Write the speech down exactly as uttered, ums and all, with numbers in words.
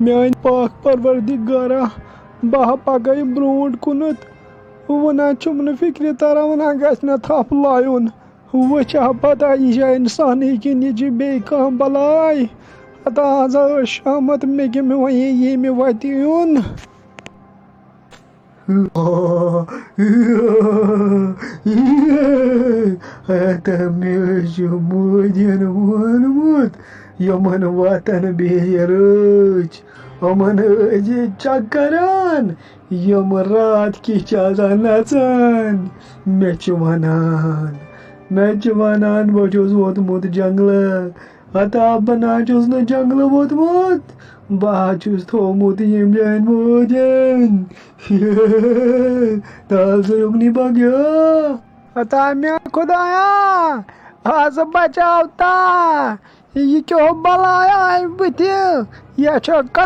میٲنۍ پاک پروردگارا، بہٕ ہا پکے برونٛٹھ کُنتھ۔ وۄنۍ چھُم نہٕ فکرِ تران، وۄنۍ گژھِ مےٚ تھپھ لایُن۔ وۄنۍ چھا پتہ، یہِ چھا انسانٕے کِنہٕ یہِ چھِ بیٚیہِ کانٛہہ بلاے؟ ہتا آز ٲس شامت، مےٚ کیٛاہ مےٚ وۄنۍ ییٚمہِ وتہِ یُن۔ ہتا مےٚ چھُ مودین ووٚنمُت، یِمن وتن بیٚہہِ رٲچھ، یِمن ٲسۍ چکران، یِم راتھ کِتھ چھِ آسان نژان۔ مےٚ چھِ ونان، مےٚ چھِ ونان، بہٕ چھُس ووتمُت جنگلہٕ۔ ہتا بہٕ نہ چھُس نہٕ جنگلہٕ ووتمُت، بہٕ ہا چھُس تھوٚومُت ییٚمۍ جایہِ مودین۔ تازٕ یُکنی بگیو۔ ہتا مےٚ خدایا، آز بچاو تا، یہِ کیٛاہ بلاے آیہِ بٕتھِ؟ یہِ چھُ کن